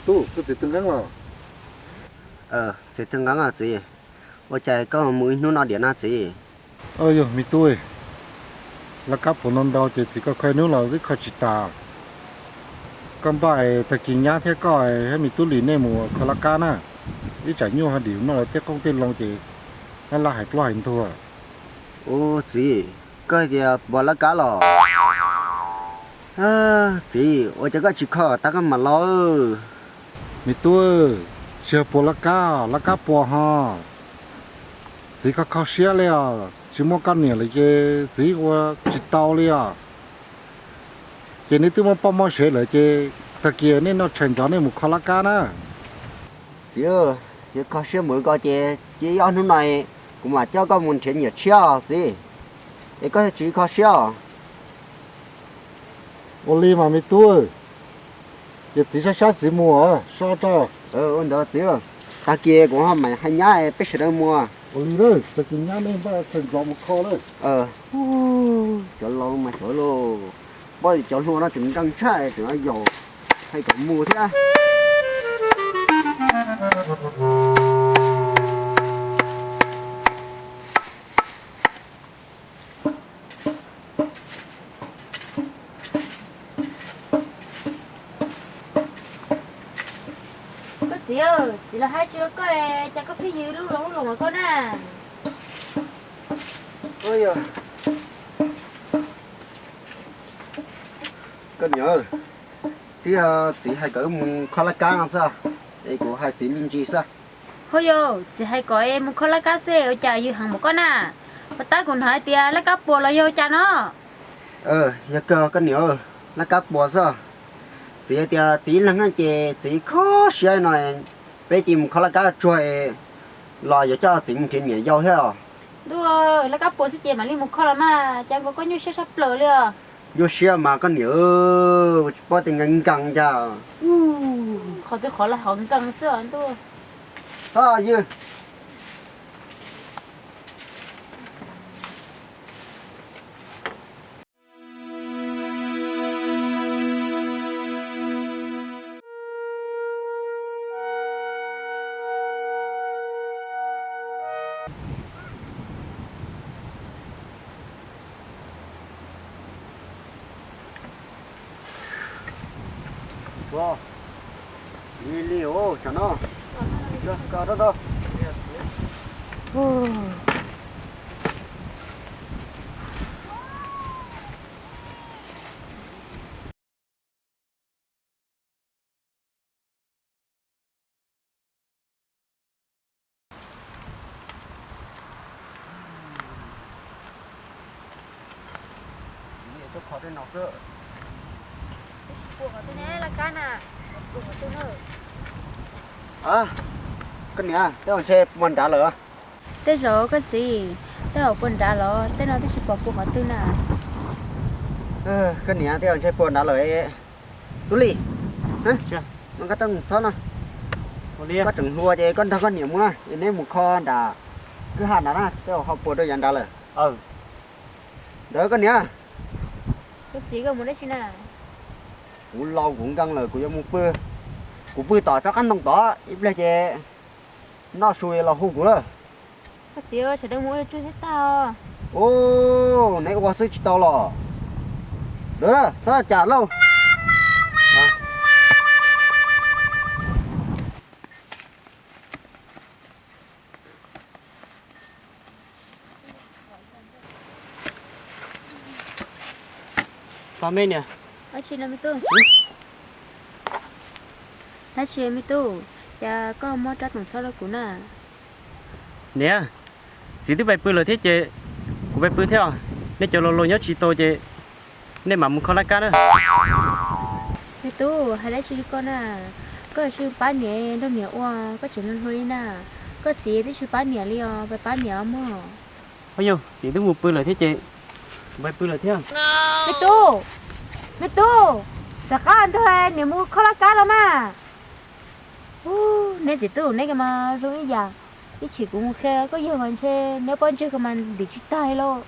Tub, koj txiv Tw Nqeeb los? Txiv Tw Nqeeb os txiv, ua cas koj mus ib hnub no diam na txiv? Yog me tub, laj kab puas ntau ntau ces txiv koj kho ib hnub los twb kho tsis tas. Koj npaj tag kis nyab thiab koj thiab me tub Lis nej mus kho laj kab na, ib tsam nyuaj haj dim noj lawv tej qoob tej loo ces laj laj hais plaub hais ntug. Ub txiv, koj hais tias puas laj kab los? Txiv, ua cas koj tsis kho tag koj mam los? Me tub, tsis yog puas laj kab, laj kab puas ho. Txiv kho kho siab li os, tsis muaj koj niam lawm ces txiv ua tsis tau li os. Ces neb twb muaj poj muaj sev lawm ces tag kis nej noj tshais ntxov nej mus kho laj kab na. Txiv, yog kho siab mus ko ces cia ib ob hnub no kuv mam coj koj mus nrhiav niam tshiab os txiv, es koj tsis kho siab os. Ua li mas me tub, ces txiv saib saib txiv mus, so rau. Ua ntawd txiv, tag kis kuv ho mam hais nyab peb sawv daws mus. Ua li, tag kis nyab nej npaj tshais ntxov mus kho lawm. Cov laus mas cov laus, paub tias cov hluas no tseem nkees tshaj tseem yaum hais kom mus thiab. Koj txiv, txiv los hais tsis rau koj, cas koj pheej yws lub loos lub loos rau koj na? Koj niam, twb yog txiv hais kom wb mus kho laj kab no xwb, es kuv hais txiv me ntsis xwb. Ho yog txiv hais kom mus kho laj kab xwb ua cas yws heev npaum koj na? Puas tab kuv hnov hais tias laj kab puas los yog ua cas no? Yog kawg koj niam, laj kab puas xwb. Txiv hais tias txiv ib leeg ces txiv kho siab no, peb cia mus kho laj kab tsuag los yuav coj txiv mus nrhiav niam yau thiab os. Ntuj, laj kab puas xwb ces mam li mus kho los mas, cas nkaus koj nyuaj siab sab plaws li os. Nyuaj siab mas koj niam, tsis paub tias nkees nkees cas. Qhov twg qhov laj hov nkees xwb os ntuj. Yws. Ua, li li os, tsam no. Koj rau rau. Koj niam, tej zaum ntshe puas nrad lawm. Tej zaum koj txiv, tej zaum puas nrad los tej no twb tsis pom puas qhov twg na. Koj niam, tej zaum ntshe puas nrad lawm. Tub Lis, no koj tau mus txhob no. Koj tseem hluas ces koj nrog koj niam mus na, es neb mus kho nram kwj ha nrad na, tej zaum ho puas rau yav nrad lawm. Ntawd koj niam. Koj txiv, koj mus dab tsi na? Kuv laus kuv nkees lawm kuv yuav mus pw. Kuv pw tom tsob qab ntoo tod ib pliag ces noj su los hu kuv lawm. Koj txiv, sawv daws mus ua tsug thiab tag. Ub, neb ua xwb tsis tau los? Ntawd txhob cas lauj. Tab sis me tub, cas koj muab rab toom txhob rau kuv na? Niam, txiv twb pais pw lawm thiab ces kuv pais pw thiab os. Nej cov laus laus nyob tsis tau ces nej mam mus kho laj kab na. Me tub, hais dab tsi li koj na? Koj tsis pab niam nrog niam ua, koj tseem hluas hluas li na. Koj txiv twb tsis pab niam li os, pab pab niam os mog. Ho yog txiv twb mus pw lawm thiab ces kuv pais pw lawm thiab. Me tub, me tub, rov qab nrog niam mus kho laj kab los mas. Neb txiv tub neb mas zoo ib yam, ib chim kuv mus qhia koj yawg mas ntshe neb pob ntseg ko mas ntim tsis tag li lauj.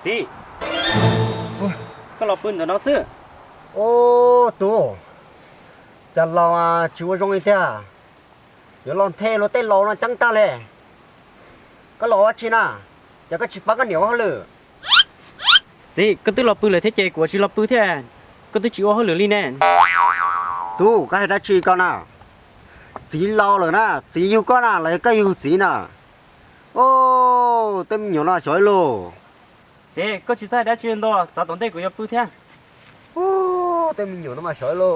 Txiv, koj los pw ntawm no xwb. Ub, tub, cas los tsis ua zoo li tiag, yuav los nthe luag tej laus no ceeb tag li. Koj los ua dab tsi na? Cas koj tsis pab koj niam ua hauj lwm? Txiv, koj twb los pw lawm thiab ces kuv tsis los pw thiab, koj twb tsis ua hauj lwm li ne. Tub, koj hais dab tsi koj na? Txiv laus lawm na, txiv yug koj na los yog koj yug txiv na? Ub, tej me nyuam no xyov ib los. Txiv, koj tsis txhob hais dab tsi ntau, txav tom ntej kuv yuav pw thiab. Ub, tej me nyuam no mas xyov ib los.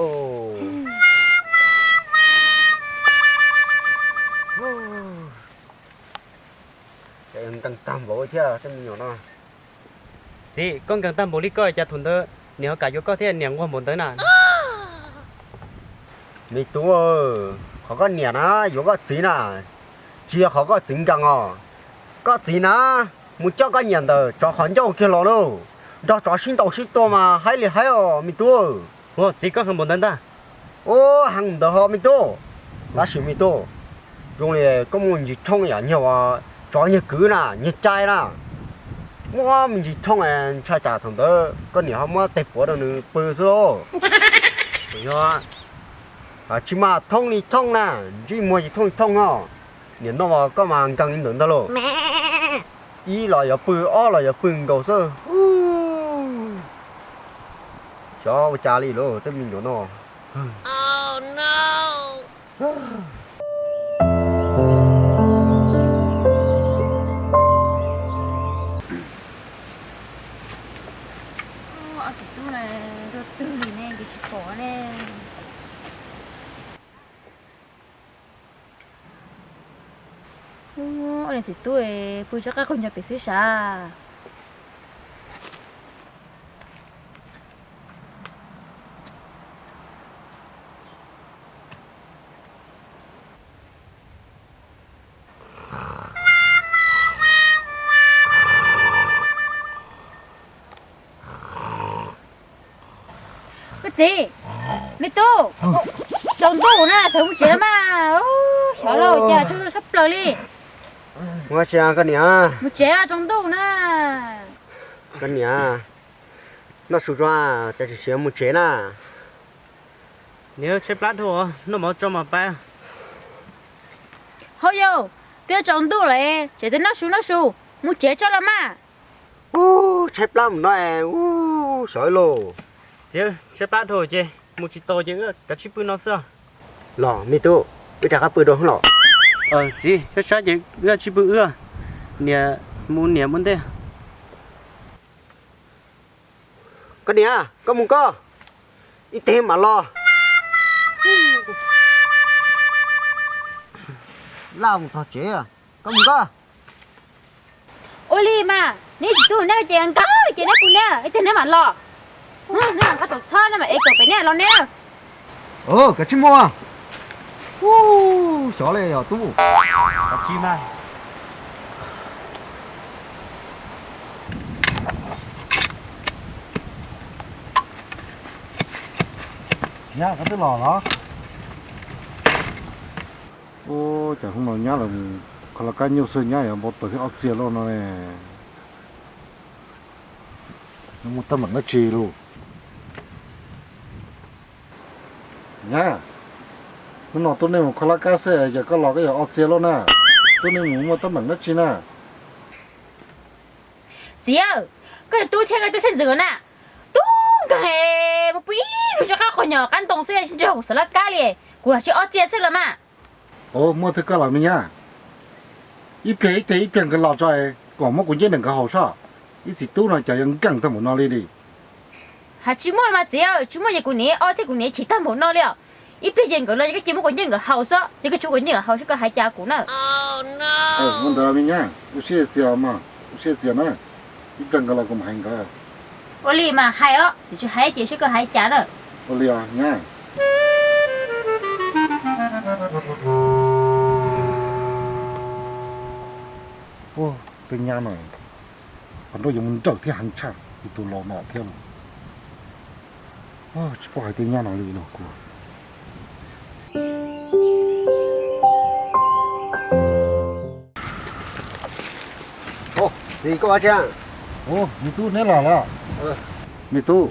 Nkees tag npaum thiab tej me nyuam no. Txiv, koj nkees tag npaum li koj cas thaum ntawd niam ho kam yuav koj thiab niam nquag npaum ntawd na? Me tub, qhov koj niam na yuav koj txiv na, tsis yog qhov koj txiv nkees os. Koj txiv na mus coj koj niam ntawm tsov qhov ncauj kiag los lauj, nrog tsov sib ntaus sib tua mas haib li haib os me tub. Ua txiv, koj heev npaum ntawd ntag. Ub, heev ntawd ho me tub. Tab sis me tub, zoo li koj muaj me ntsis thooj yam nyuag tsov nyuag kwv na, nyuag cai na. Muaj me ntsis thooj, ntshai tsam thaum ntawd koj niam ho muab tes puav rau nws pw xwb lauj. Yog, tsis mas thooj li thooj na, ntsej muag tsis thooj li thooj no. Niam no koj mas nkees li ntawd ntag lauj. Ib los yuav pw, ob los yuav pw nkaus xwb. Xyov ua cas li lauj tej me nyuam no. Ob tug tub no nrog twg li ne, ces tsis pom ne. Ua li txiv tub pw tsob qab qaug ncaug pem xwb sav. Koj txiv, me tub, tsaus ntuj na, sawv mus tsev los mas. Xyov lauj, cas tsaus ntuj tshaj plaws li. Ua tsi koj niam? Mus tsev, tsaus ntuj na. Koj niam, noj su tso, cas tsis mus tsev na. Niam, tshaib plab dhau, noj mov tso mas pab. Hauj yau, twb tsaus ntuj lawm, tseem tias noj su noj su, mus tsev tso los mas. Ub, tshaib plab mus no, ub, xyov lauj. Txiv, tshaib plab dhau ces mus tsis tau ces wb kav tsij pw no xwb. Los me tub, wb rov qab pw dua los. Txiv, tshaib tshaib ces wb kav tsij pw wb, niam mus niam ua ntej. Koj niam, koj mus koj, ib teg mam los. Laj mus txog tsev, koj mus koj. Ua li mas neb txiv tub neb ces nkag ces neb pw neb, ib teg neb mam los. Neb mam nqa tus txhob neb mam ev kaum pem neb los neb. Kav tsij mus. Ub, xyov li yog tub. Kav tsij mas. Nyab, koj twb los los? Ub, cas hnub no nyab los kho laj kab nyuj xwb, nyab yuav npau taws thiab ob txia loj no ne. Muaj teeb meem dab tsi lauj? Nyab, hnub no tub nej mus kho laj kab xwb, yog koj los koj yuav ob txia loj na. Tub nej mus muaj teeb meem dab tsi na? Txiv, koj niag tub thiab koj tub xeeb ntxwv na, tub nkeeg mus pw ib hnub tsis qab qhov nyom qab ntoo xwb, tsis nrog kuv xav laj kab li. Kuv tsis ob txia xwb los mas. Ov, muaj twg koj los me nyab? Ib pliag ib teg ib pliag nkawd los tso, kom muab kuv ncej ntawm nkawd haus sob. Ib txiv tub no cas yuav nkeeg tag npaum no li li. Hais tsis muaj los mas txiv, tsis muaj ces kuv niam ob thiab kuv niam chim tag npaum no li os. Ib pliag ces nkawd los ces koj cia muab kuv ncej nkawd haus xwb, ces koj tsis muab kuv ncej nkawd haus ces koj hais cas kuv na. Ua ntawd me nyab, ua siab txias mas, ua siab txias na. Ib pliag nkawd los kuv mam hais nkawd. Ua li mas hais os, tsis hais ces seb koj hais cas na. Ua li os nyab. Ua, tej nyab no, qhov nrauj yuav mus nrawm thiab heev tshaj li tus laus no thiab los. Tsis paub hais tej nyab no li no kuv. Txiv, koj ua tsi? Ua, me tub neb los lawm. Me tub,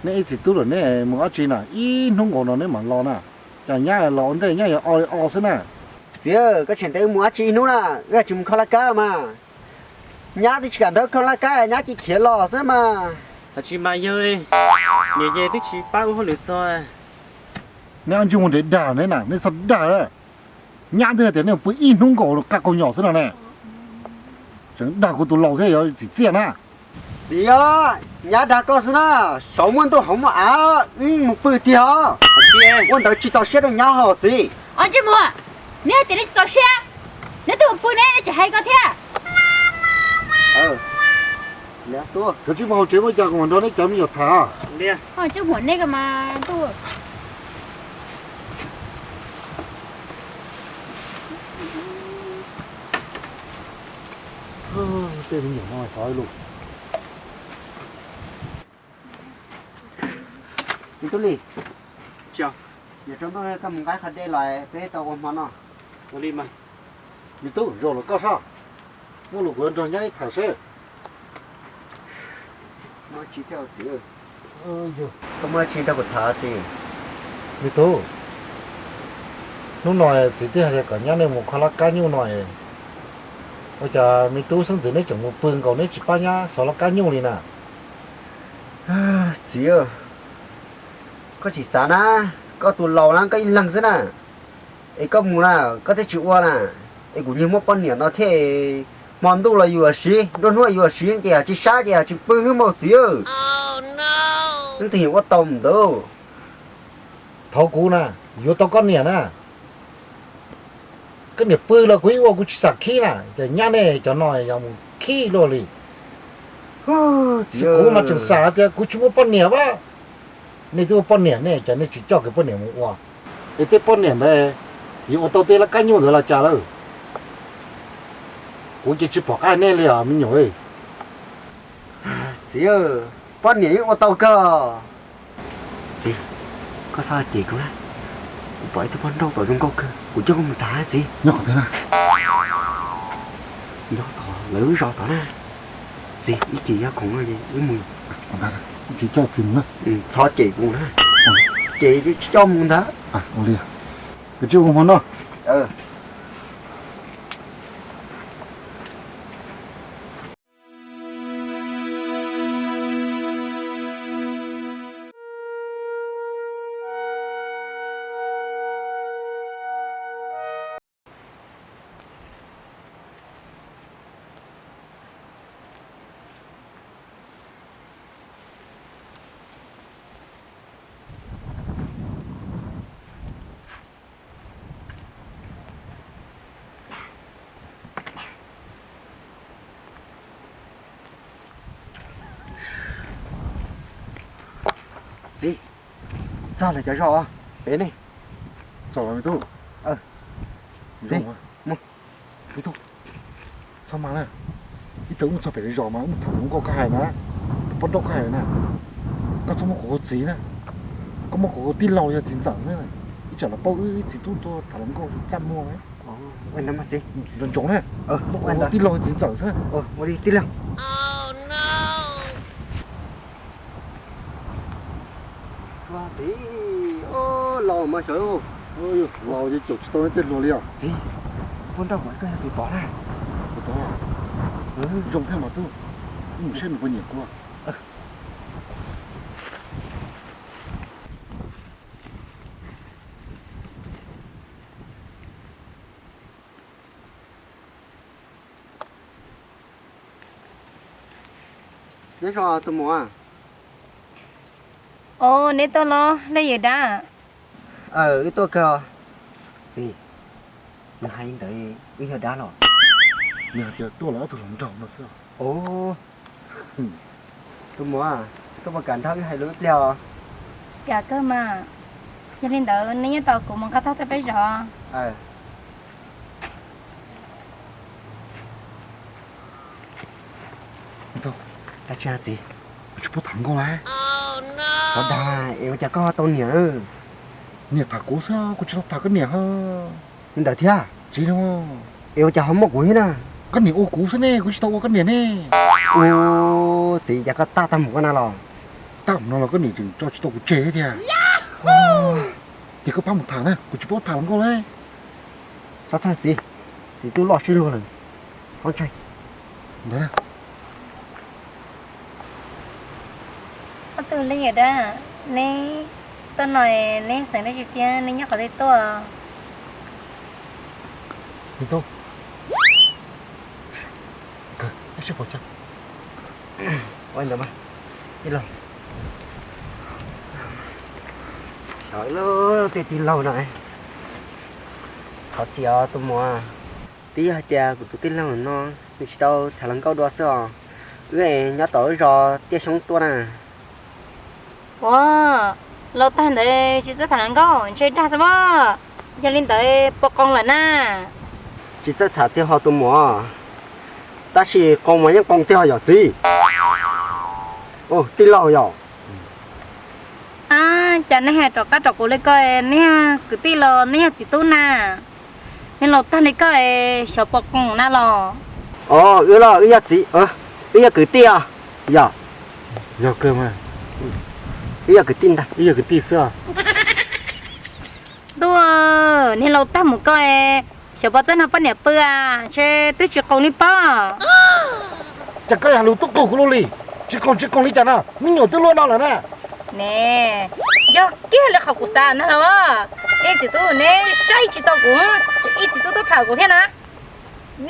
neb ib txiv tub lawm neb mus dab tsi na? Ib hnub nkaus no neb mam los na. Cas nyab los ua ntej nyab yuav o li o xwb na. Txiv, koj tshem ntev wb mus dab tsi ib hnub na, wb tsis mus kho laj kab mas. Nyab twb tsis kam nrog kho laj kab, nyab cia khiav los xwb mas. Tab sis mas yawg, niam yawg twb tsis pab ua hauj lwm txog. Neb ob ntsej muag ntev dag neb na, neb txhob dag lawm. Nyab twb hais tias neb mus pw ib hnub nkaus qab qau nyom xwb no ne. Tseem dag kuv tus laus thiab yuav txim txiaj na. Txiv, nyab dag koj xwb na, saum muaj ntuj hauv muaj av, wb mus pw tiag os. Ua ntawd tsis txaus siab rau nyab hos txiv. Ob ntsej muag, neb hais tias neb tsis txaus siab, neb twb mus pw neb tseem hais ko thiab. Koj tsis mus hauv tsev ua cas kuv mam nrog neb cov me nyuam tham. Ntsej muag neb ko mas ntuj. Tej me nyuam no xyov lus. Me tub Lis, yog rau ntuj koj mus nqa qhov dej los peb tau ua hmo noj. Me tub, zaum los koj soj, muaj lus kuv yuav nrog nyab neb tham seb. Muaj tsis thiab txiv, koj muaj tsis nrog kuv tham txiv. Me tub, hnub no txiv twb hais tias kom nyab nej mus kho laj kab nyuj no, ua cas me tub xeeb ntxwv neb tseem mus pw nkaus neb tsis pab nyab xov laj kab nyuj li na? Txiv, koj tsis xav na, koj tus laus na koj ib leeg xwb na. Es koj mus na koj thiaj tsis ua na. Es kuv niag muaj poj niam no thiab, hmo ntuj los yuav siv, nruab hnub yuav siv ces yog tsis sab ces yog tsis pw xwb mas txiv. Leej twg yuav ua tau mus ntawd. Thov kuv na, yuav tau koj niam na. Koj niam pw los kuv yeej ua kuv tsis xam khib na, ces nyab nej cov no yog mus khib luaj li. Kuv mas tseem xav tias kuv tsis muaj poj niam as. Nej twb ua poj niam ne, cas nej tsis coj kev poj niam mus ua? Es tej poj niam ntawd yuav ua tau tej laj kab nyuj ntawd los cas lawm? Kuv ces tsis pom qab nej li os me nyuam. Txiv, poj niam yeej ua tau kawg. Txiv, koj txhob cem kuv na. Kuv pom ib tug poj nrauj tom zoo nkauj kawg, kuv coj koj mus tham txiv. Nyob qhov twg na? Nyob tom lawv lub zos tod na. Txiv, ib chim yog khoom no es wb mus. Ib chim coj txiv mus na. Txhob cem kuv na. Cem tsis coj mus ntag. Ua li, koj tsis ua hmo noj. Txiv, txog lawv cov zos pem ne. Txog lawv me tub. Txiv, me tub, txhob mas na. Ib pliag wb mus txog pem lawv zos mas wb mus tham hluas nkauj koj hais na, tus poj nrauj koj hais na. Koj txhob muab kuv ua txiv na. Koj muab kuv ua tij laug yog txiv ntxawm xwb, ib tsam los pauj wb ib txiv tub tuaj tham hluas nkauj txaj muag. Ntsoov ntsoov na, muab kuv ua tij laug txiv ntxawm xwb. Ua li tij laug. Txiv, laus mas xyov. Laus ces caum tsis tau tej hluas li os. Txiv, poj nrauj kuv koj yog tus tod na. Tus tod, zoo thiab mas tub. Wb mus saib nws puas nyiam kuv. Nyob zoo tus muam. Os, neb tuaj los leej yawm dab? Wb tuaj kawg. Txiv, nws hais li ntawd wb yog dab los? Nws hais tias tuaj los ob tug hluas nraug no xwb. Tus muam, koj puas kam nrog wb hais lus ib pliag os? Kam kawg mas. Yog li ntawd neb nyob tos kuv mus nqa tag rau peb zos. Dab tsi txiv? Kuv tsis paub tham nkauj lawm. Xyov dag es ua cas koj tau niam? Niam tham kuv xwb, kuv tsis tau tham koj niam ho. Li ntawd thiab? Tsis no. Es ua cas ho muaj kuv thiab na? Koj niam ua kuv xwb ne, kuv tsis tau ua koj niam ne. Ua, txiv, cas koj tag tag mus koj na los? Tag mus no los koj niam tseem tso tsis tau kuv tseg thiab tiag. Ces koj pab mus tham na, kuv tsis paub tham hluas nkauj li. Txhob txhawj txiv, txiv twb loj siab luag lawm. Txhob ntshai. Ntawd na. Ob tug leej yawm dab, neb tuaj no neb xeem dab tsi thiab neb nyob qhov twg tuaj? Neb tuaj. Ua ntawd mas, tij laug. Xyov ib lub tej tij laug no. Thov txim os tus muam, twb yog hais tias kuv tus tij laug no nws tsis tau tham hluas nkauj dua xwb os. Wb nyob tom lub zos Tiaj Xyoob tuaj na. Ua, los tag ntawd tsis txawj tham hluas nkauj ntshe dag xwb mas. Yog li ntawd puas qoos lawm na? Tsis txawj tham tiag ho tus muam, tab sis qoos mas yeej qoos tiag ho yom txiv. Tij laug yom. Ab, cas neb hais rov qab rau kuv li ko, neb yog kwv tij los neb yog txiv tub na? Neb laus tag li ko xyov puas qoos na los? Os, wb los wb yog txiv, wb yog kwv tij os. Yog, yog kawg mas, wb yog kwv tij ntag, wb yog kwv tij xwb os. Ntuj, niag laus tag mus ko, xyov puas txawj nrog poj niam pw, ntshe twb tsis qoos li pob. Cas koj yog lus tub qaug kuv luaj li? Tsis qoos tsis qoos li cas no, me nyuam twb luaj no lawm na. Ne, yog kiag li qhov kuv xav no los. Ib txiv tub neb saib tsis tau kuv, ib txiv tub tuaj tham kuv thiab na.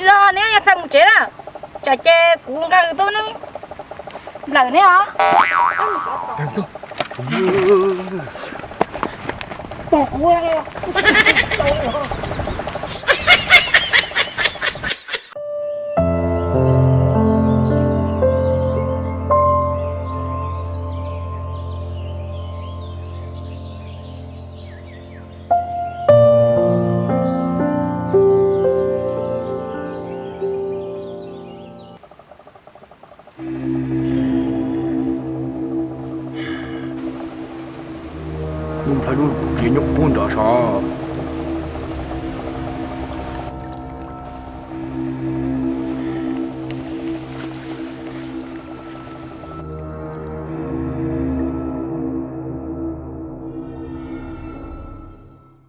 Los neb yuav txhaj mus tsev na, tsam ces kuv nqa nws tuaj neb nplawm neb os. Lub nplhaib lub tsev nyob puag nram saud.